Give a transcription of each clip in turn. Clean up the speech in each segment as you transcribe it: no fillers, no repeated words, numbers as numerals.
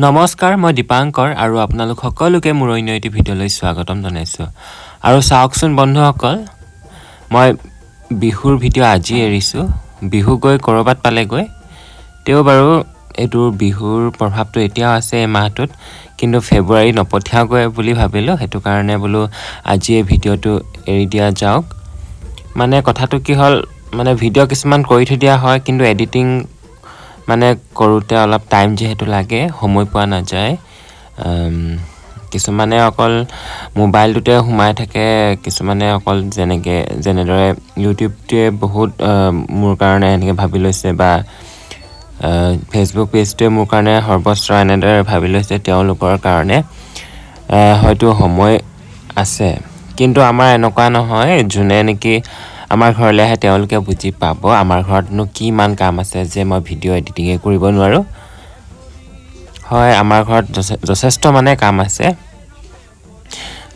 নমস্কাৰ, মই দীপাংকৰ আৰু আপোনালোক সকলোকে মোৰ অন্য এটি ভিডিঅ'লৈ স্বাগতম জনাইছোঁ। আৰু চাওকচোন বন্ধুসকল, মই বিহুৰ ভিডিঅ' আজি এৰিছোঁ। বিহু গৈ ক'ৰবাত পালেগৈ। তেওঁ বাৰু এইটোৰ বিহুৰ প্ৰভাৱটো এতিয়াও আছে এই মাহটোত, কিন্তু ফেব্ৰুৱাৰী নপঠিয়াওগৈ বুলি ভাবিলোঁ। সেইটো কাৰণে বোলো আজি এই ভিডিঅ'টো এৰি দিয়া যাওক। মানে কথাটো কি হ'ল, মানে ভিডিঅ' কিছুমান কৰি থৈ দিয়া হয়, কিন্তু এডিটিং মানে কৰোঁতে অলপ টাইম যিহেতু লাগে, সময় পোৱা নাযায়। কিছুমানে অকল মোবাইলটোতে সোমাই থাকে, কিছুমানে অকল যেনেকৈ যেনেদৰে ইউটিউবটোৱে বহুত মোৰ কাৰণে এনেকৈ ভাবি লৈছে বা ফেচবুক পেজটোৱে মোৰ কাৰণে সৰ্বস্ব এনেদৰে ভাবি লৈছে, তেওঁলোকৰ কাৰণে হয়তো সময় আছে। কিন্তু আমাৰ এনেকুৱা নহয়। যোনে নেকি আমাৰ ঘৰলৈ আহে, তেওঁলোকে বুজি পাব আমাৰ ঘৰতনো কি ইমান কাম আছে যে মই ভিডিঅ' এডিটিঙে কৰিব নোৱাৰোঁ। হয়, আমাৰ ঘৰত যথেষ্ট মানে কাম আছে।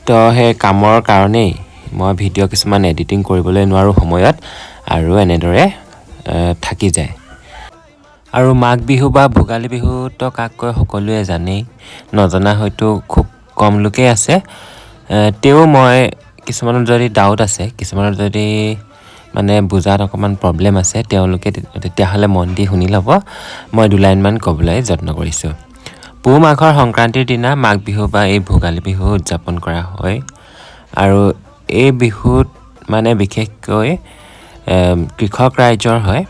তো সেই কামৰ কাৰণেই মই ভিডিঅ' কিছুমান এডিটিং কৰিবলৈ নোৱাৰোঁ সময়ত আৰু এনেদৰে থাকি যায়। আৰু মাঘ বিহু বা ভোগালী বিহুতো কাক কয় সকলোৱে জানেই, নজনা হয়তো খুব কম লোকেই আছে। তেও মই কিছুমানত যদি ডাউট আছে, কিছুমানত যদি মানে বুজাত অকণমান প্ৰব্লেম আছে, তেওঁলোকে তেতিয়াহ'লে মন দি শুনি ল'ব। মই দুলাইনমান ক'বলৈ যত্ন কৰিছোঁ। পুহ মাঘৰ সংক্ৰান্তিৰ দিনা মাঘ বিহু বা এই ভোগালী বিহু উদযাপন কৰা হয়। আৰু এই বিহুত মানে বিশেষকৈ কৃষক ৰাইজৰ হয়,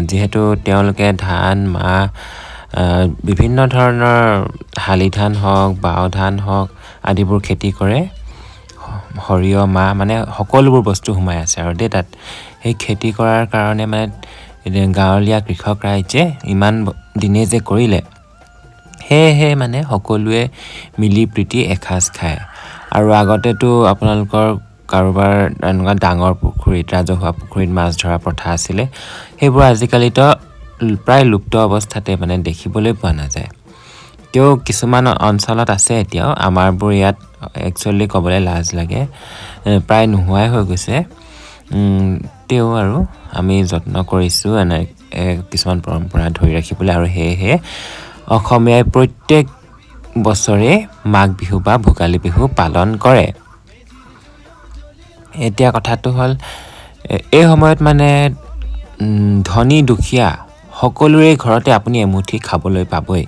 যিহেতু তেওঁলোকে ধান, মাহ, বিভিন্ন ধৰণৰ শালি ধান হওক, বাও ধান হওক আদিবোৰ খেতি কৰে। সৰিয়হ, মাহ, মানে সকলোবোৰ বস্তু সোমাই আছে আৰু দেই তাত। সেই খেতি কৰাৰ কাৰণে মানে গাঁৱলীয়া কৃষক ৰাইজে ইমান দিনে যে কৰিলে, সেয়েহে মানে সকলোৱে মিলি প্ৰীতি এসাঁজ খায়। আৰু আগতেতো আপোনালোকৰ কাৰোবাৰ এনেকুৱা ডাঙৰ পুখুৰীত, ৰাজহুৱা পুখুৰীত মাছ ধৰা প্ৰথা আছিলে। সেইবোৰ আজিকালিতো প্ৰায় লুপ্ত অৱস্থাতে, মানে দেখিবলৈ পোৱা নাযায়। তেও কিছুমান অঞ্চলত আছে এতিয়াও। আমাৰবোৰ ইয়াত একচুৱেলি ক'বলৈ লাজ লাগে, প্ৰায় নোহোৱাই হৈ গৈছে। তেও আৰু আমি যত্ন কৰিছোঁ এনে কিছুমান পৰম্পৰা ধৰি ৰাখিবলৈ। আৰু সেয়েহে অসমীয়াই প্ৰত্যেক বছৰে মাঘ বিহু বা ভোগালী বিহু পালন কৰে। এতিয়া কথাটো হ'ল, এই সময়ত মানে ধনী দুখীয়া সকলোৰে ঘৰতে আপুনি এমুঠি খাবলৈ পাবই।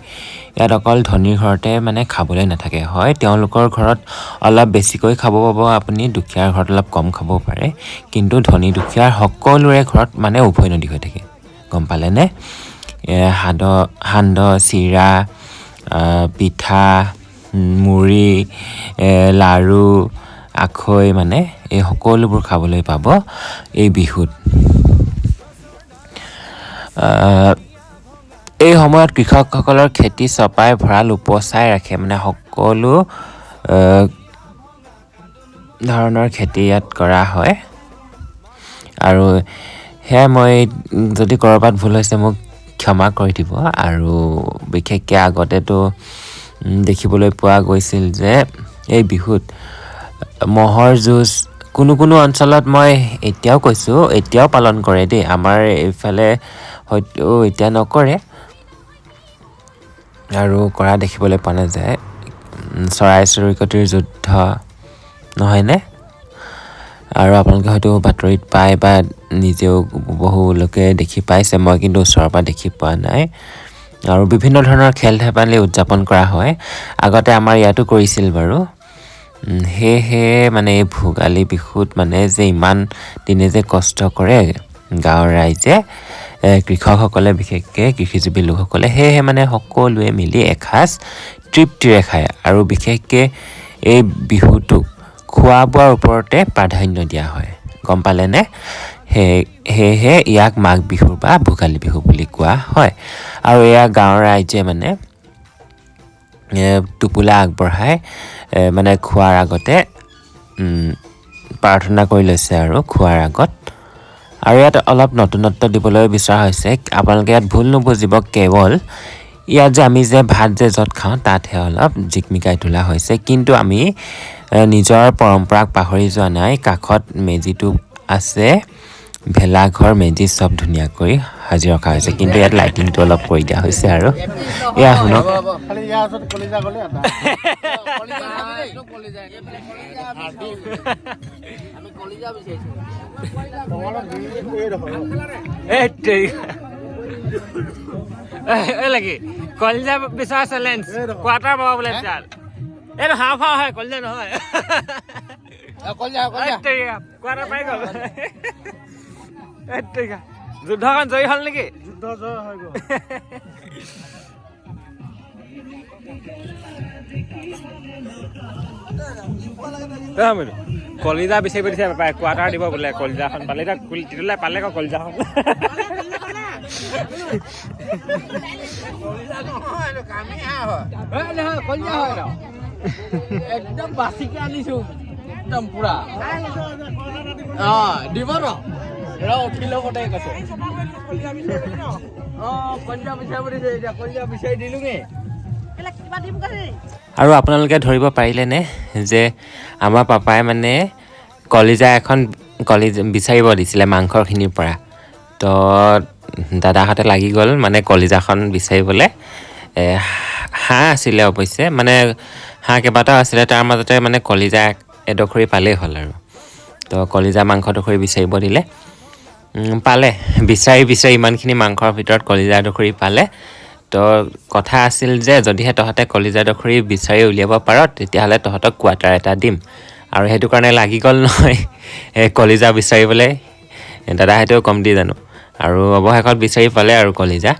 ইয়াত অকল ধনীৰ ঘৰতে মানে খাবলৈ নাথাকে। হয়, তেওঁলোকৰ ঘৰত অলপ বেছিকৈ খাব পাব আপুনি, দুখীয়াৰ ঘৰত অলপ কম খাব পাৰে, কিন্তু ধনী দুখীয়াৰ সকলোৰে ঘৰত মানে উভৈনদী হৈ থাকে। গম পালেনে? সান্দহ, চিৰা, পিঠা, মুড়ি, লাড়ু, আখৈ, মানে এই সকলোবোৰ খাবলৈ পাব এই বিহুত। এই সময়ত কৃষকসকলৰ খেতি চপাই ভঁৰাল উপচাই ৰাখে, মানে সকলো ধৰণৰ খেতি ইয়াত কৰা হয়। আৰু সেয়াই, মই যদি ক'ৰবাত ভুল হৈছে মোক ক্ষমা কৰি দিব। আৰু বিশেষকৈ আগতেতো দেখিবলৈ পোৱা গৈছিল যে এই বিহুত ম'হৰ যুঁজ কোনো কোনো অঞ্চলত, মই এতিয়াও কৈছোঁ, এতিয়াও পালন কৰে দেই। আমাৰ এইফালে হয়তো এতিয়া নকৰে আৰু কৰা দেখিবলৈ পোৱা নাযায়। চৰাই চিৰিকটিৰ যুদ্ধ নহয়নে? আৰু আপোনালোকে হয়তো বাতৰিত পায় বা নিজেও বহু লোকে দেখি পাইছে। মই কিন্তু ওচৰৰ পৰা দেখি পোৱা নাই। আৰু বিভিন্ন ধৰণৰ খেল ধেমালি উদযাপন কৰা হয়। আগতে আমাৰ ইয়াতো কৰিছিল বাৰু। সেয়েহে মানে এই ভোগালী বিহুত মানে যে ইমান দিনে যে কষ্ট কৰে গাঁৱৰ ৰাইজে, কৃষকসকলে, বিশেষকৈ কৃষিজীৱী লোকসকলে, সেয়েহে মানে সকলোৱে মিলি এসাঁজ তৃপ্তিৰে খায়। আৰু বিশেষকৈ এই বিহুটোক খোৱা বোৱাৰ ওপৰতে প্ৰাধান্য দিয়া হয়। গম পালেনে? সেয়েহে ইয়াক মাঘ বিহু বা ভোগালী বিহু বুলি কোৱা হয়। আৰু এয়া গাঁৱৰ ৰাইজে মানে টোপোলা আগবঢ়াই মানে খোৱাৰ আগতে প্ৰাৰ্থনা কৰি লৈছে আৰু খোৱাৰ আগত। আৰু ইয়াত অলপ নতুনত্ব দিবলৈ বিচৰা হৈছে। আপোনালোকে ইয়াত ভুল নুবুজিব, কেৱল ইয়াত যে আমি যে ভাত যে য'ত খাওঁ তাতহে অলপ জিকমিকাই তোলা হৈছে, কিন্তু আমি নিজৰ পৰম্পৰাক পাহৰি যোৱা নাই। কাষত মেজিটো আছে। ভেলাঘৰ, মেজি চব ধুনীয়াকৈ সাজি ৰখা হৈছে। কিন্তু ইয়াত লাইটিংটো অলপ কৰি দিয়া হৈছে। আৰু এয়া শুনক। খালি ইয়াৰ ওচৰত কলিজা গ'লে এটা। আমি কলিজা বিচাৰিছো। এই এই লাগি কলিজা বিচৰা চেলেঞ্জ, কোৱাৰ্টাৰ পাব বোলে। তাত এইটো হাওঁফাওঁ হয়, কলিজা নহয়। কলিজা, কলিজা। কোৱাৰ্টাৰ পাই গ'ল। যুদ্ধখন জয়ী হ'ল নেকি? যুদ্ধ জয় হৈ গ'ল। কলিজা বিচাৰিব দিছে পাপাই, কোৱাৰ্টাৰ দিব বোলে কলিজাখন পালে। এতিয়া তিতুলাই পালে আকৌ কলিজাখন। নহয়, কলিজা হয় ন, একদম বাচিকে আনিছো, একদম পুৰা। অ দিব ন, ৰ উঠি ল'ব দে কৈছে। অ কলিজা বিচাৰিব দিছে, এতিয়া কলিজা বিচাৰি দিলোগে। আৰু আপোনালোকে ধৰিব পাৰিলেনে যে আমাৰ পাপাই মানে কলিজা এখন, কলিজা বিচাৰিব দিছিলে মাংসখিনিৰ পৰা। তো দাদাহঁতে লাগি গ'ল মানে কলিজাখন বিচাৰিবলৈ। হাঁহ আছিলে অৱশ্যে, মানে হাঁহ কেইবাটাও আছিলে, তাৰ মাজতে মানে কলিজা এডখৰি পালেই হ'ল আৰু। তো কলিজা মাংসডোখৰি বিচাৰিব দিলে, পালে। বিচাৰি বিচাৰি ইমানখিনি মাংসৰ ভিতৰত কলিজা ডুখৰি পালে। তো কথা আছিল যে যদিহে তহঁতে কলিজা ডুখৰি বিচাৰি উলিয়াব পাৰ, তেতিয়াহ'লে তহঁতক কোৱাৰ্টাৰ এটা দিম। আৰু সেইটো কাৰণে লাগি গ'ল নহয় এই কলিজা বিচাৰিবলৈ। দাদাহঁতেও কম দি জানো। আৰু অৱশেষত বিচাৰি পালে আৰু কলিজা।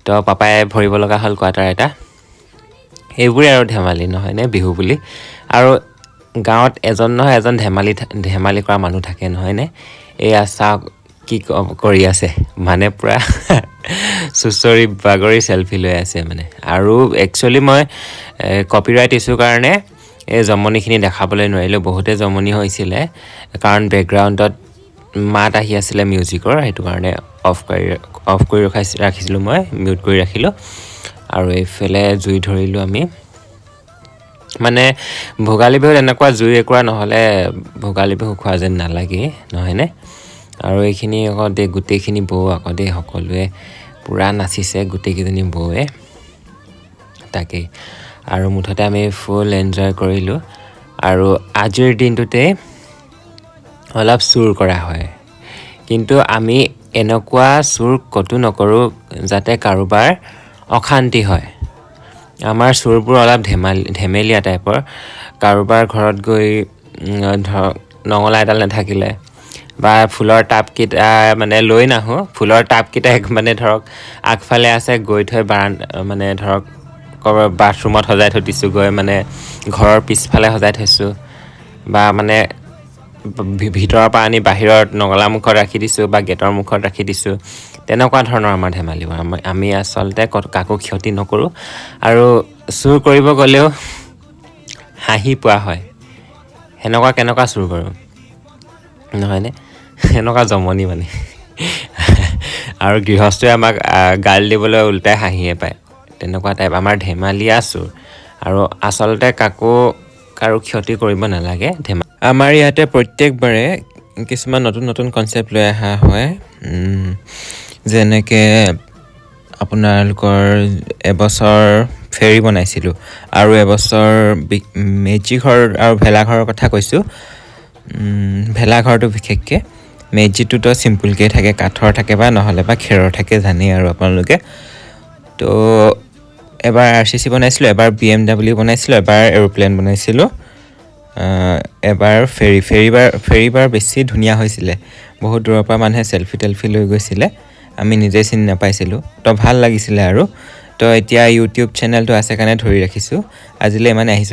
তো পাপাই ভৰিব লগা হ'ল কোৱাৰ্টাৰ এটা। এইবোৰে আৰু ধেমালি নহয়নে বিহু বুলি। আৰু গাঁৱত এজন নহয় এজন ধেমালি ধেমালি কৰা মানুহ থাকে নহয়নে? এয়া চাওক কি কৰি আছে, মানে পূৰা চুঁচৰি বাগৰি চেলফি লৈ আছে মানে। আৰু একচুৱেলি মই কপিৰাইট ইছ্যুৰ কাৰণে এই জমনিখিনি দেখাবলৈ নোৱাৰিলোঁ। বহুতে জমনি হৈছিলে, কাৰণ বেকগ্ৰাউণ্ডত মাত আহি আছিলে মিউজিকৰ, সেইটো কাৰণে অফ কৰি ৰাখিছিলোঁ, মই মিউট কৰি ৰাখিলোঁ। আৰু এইফালে জুই ধৰিলোঁ আমি। মানে ভোগালী বিহুত এনেকুৱা জুই একুৰা নহ'লে ভোগালী বিহু খোৱা যেন নালাগে নহয়নে? আৰু এইখিনি আকৌ দেই, গোটেইখিনি বৌ আকৌ দেই, সকলোৱে পূৰা নাচিছে গোটেইকেইজনী বৌৱে। তাকেই আৰু মুঠতে আমি ফুল এনজয় কৰিলোঁ। আৰু আজিৰ দিনটোতে অলপ চুৰ কৰা হয়, কিন্তু আমি এনেকুৱা চুৰ ক'তো নকৰোঁ যাতে কাৰোবাৰ অশান্তি হয়। আমাৰ চুৰবোৰ অলপ ধেমেলীয়া টাইপৰ। কাৰোবাৰ ঘৰত গৈ ধৰক নঙলা এডাল নাথাকিলে বা ফুলৰ টাবকেইটা মানে লৈ নাহোঁ, ফুলৰ টাবকেইটা মানে ধৰক আগফালে আছে, গৈ থৈ বাৰাণ মানে ধৰক ক'ৰবাত বাথৰুমত সজাই থৈ দিছোঁ গৈ, মানে ঘৰৰ পিছফালে সজাই থৈছোঁ, বা মানে ভিতৰৰ পৰা আনি বাহিৰত নঙলা মুখত ৰাখি দিছোঁ বা গেটৰ মুখত ৰাখি দিছোঁ। তেনেকুৱা ধৰণৰ আমাৰ ধেমালিবোৰ। আমি আচলতে কাকো ক্ষতি নকৰোঁ। আৰু চুৰ কৰিব গ'লেও হাঁহি পোৱা হয়, সেনেকুৱা কেনেকুৱা চুৰ কৰোঁ নহয়নে? সেনেকুৱা জমনি মানে। আৰু গৃহস্থই আমাক গালি দিবলৈ ওলোটাই হাঁহিয়ে পায়, তেনেকুৱা টাইপ আমাৰ ধেমালীয়া চুৰ। আৰু আচলতে কাকো কাৰো ক্ষতি কৰিব নালাগে। আমাৰ ইয়াতে প্ৰত্যেকবাৰে কিছুমান নতুন নতুন কনচেপ্ট লৈ অহা হয়। যেনেকৈ আপোনালোকৰ এবছৰ ফেৰী বনাইছিলোঁ, আৰু এবছৰ মেজি ঘৰ আৰু ভেলাঘৰৰ কথা কৈছোঁ। ভেলাঘৰটো বিশেষকৈ, মেজিটোতো চিম্পুলকৈ থাকে, কাঠৰ থাকে বা নহ'লে বা খেৰৰ থাকে, জানেই আৰু আপোনালোকে। তো এবাৰ আৰচিচি বনাইছিলোঁ, এবাৰ বিএমডাব্লিউ বনাইছিলোঁ, এবাৰ এৰোপ্লেন বনাইছিলোঁ, এবাৰ ফেৰী। ফেৰীবাৰ বেছি ধুনীয়া হৈছিলে, বহুত দূৰৰ পৰা মানুহে চেলফি টেলফি লৈ গৈছিলে, আমি নিজে চিনি নাপাইছিলোঁ, তো ভাল লাগিছিলে। আৰু তো এতিয়া ইউটিউব চেনেলটো আছে কাৰণে ধৰি ৰাখিছোঁ। আজিলৈ ইমানে আহিছোঁ।